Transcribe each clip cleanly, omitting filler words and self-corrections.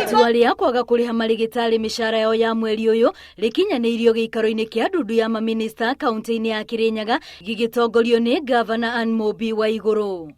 Itua rĩa kwaga kũrĩha marĩgĩtarĩ mĩcara yao ya mweri ũyũ rĩkinyanĩirio gĩikaro-inĩ kĩa ndundu ya mamĩnĩsta kaunti-inĩ ya Kĩrĩnyaga gĩgĩtongorio nĩ ngavana Ann Mũmbi Waigũrũ.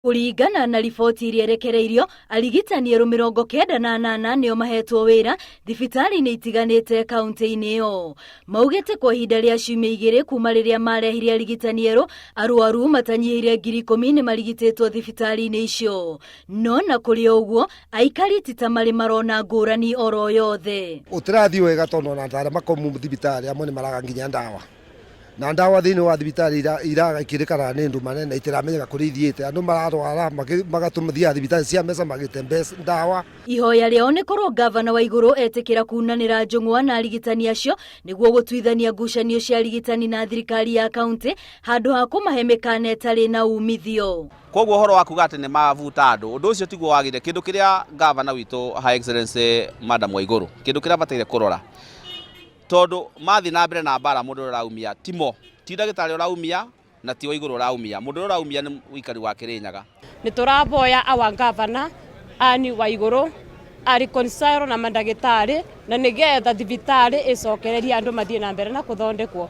Kũringana na riboti iria ĩrekereirio, arigitani erũ 98 nĩo mahetwo wĩra thibitarĩ-inĩ itiganĩte kaunti-inĩ ĩyo. Maugĩte kwa ihinda rĩa ciumia igĩrĩ kuma rĩrĩa marehire arigitani erũ, arwaru matanyihĩire 10,000 nĩ marigitĩtwo thibitarĩ-inĩ icio. No na kũrĩ o ũguo, aikari ti ta marĩ marona ngũrani oro yothe. Ũtĩrathiĩ wega tondũ ona ta arĩa makomu thibitarĩ amwe nĩ maraga nginya ndawa. Na ndawa thĩinĩ wa thibitarĩ iraga ikĩrĩkana nĩ ndũmane na itiramenyeka kũrĩa ithiĩte. Andũ mararwara magathiaga thibitarĩ cia mbeca magĩte ndawa. Ihoya rĩao nĩ korwo ngavana Waigũrũ etĩkĩra kunanĩra njũng'wa na arigitani acio nĩguo gũtuithania ngucanio cia arigitani na thirikari ya kaunti handũ ha kũmahe mĩkana ĩtarĩ na umithio. Koguo ũhoro wa kuga atĩ nĩ mabuta andũ, ũndũ ũcio tiguo wagĩrĩire. Kĩndũ kĩrĩa ngavana witũ Her Excellency Madam Waigũrũ, kĩndũ kĩrĩa abataire kũrora, tondũ mathiĩ na mbere na mbara mũndũ ũrĩa ũraumia timo, ti ndagĩtarĩ ũraumia na ti Waigũrũ ũraumia, mũndũ ũrĩa ũraumia nĩ mũikari wa Kĩrĩnyaga. Nĩ tũraboya our governor Anne Waigũrũ a reconcile na mandagĩtarĩ na nĩgetha thibitarĩ ĩcokererie andũ mathiĩ na mbere na kũthondekwo.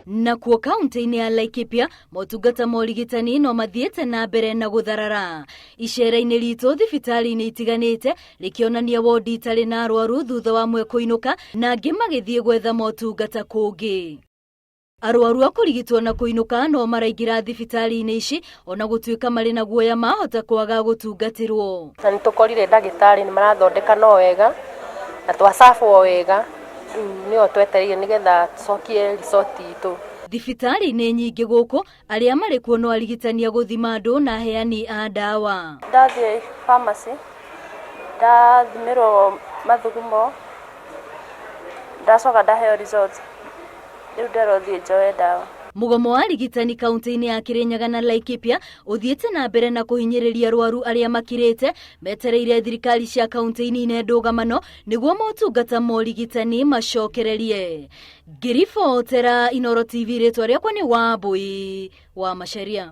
Nakuo kaunti-inĩ ya Laikipia, motungata ma ũrigitani no mathiĩte na mbere na gũtharara. Icera-inĩ ritũ thibitarĩ-inĩ itiganĩte rĩkĩonania wondi itarĩ na arwaru thutha wa amwe kũinũka na angĩ magĩthiĩ gwetha motungata kũngĩ. Arwaru a kũrigitwo na kũinũka no maraingĩra thibitarĩ-inĩ ici ona gũtuĩka marĩ na guoya mahota kwaga gũtungatĩrwo. Na nĩ tũkorire ndagĩtarĩ nĩ marathondeka no wega na twacabwo wega, rĩu nĩo twetereire nĩgetha tũcokie result itũ. Thibitarĩ-inĩ nyingĩ gũkũ, arĩa marĩ kuo no arigitani a gũthima andũ na aheani a ndawa. Ndathiĩ pharmacy, ndathimĩrwo mathugumo, ndacoka ndaheo result. Rĩu nderwo thiĩ njoe ndawa. Mũgomo wa arigitani kaunti-inĩ ya Kĩrĩnyaga na Laikipia ũthiĩte na mbere na kũhinyĩrĩria arwaru arĩa makirĩte metereire thirikari cia kaunti inine ndũgamano nĩguo motungata ma ũrigitani macokererie. Ngĩribotera Inooro TV rĩtwa rĩakwa nĩ Wambui wa Macharia.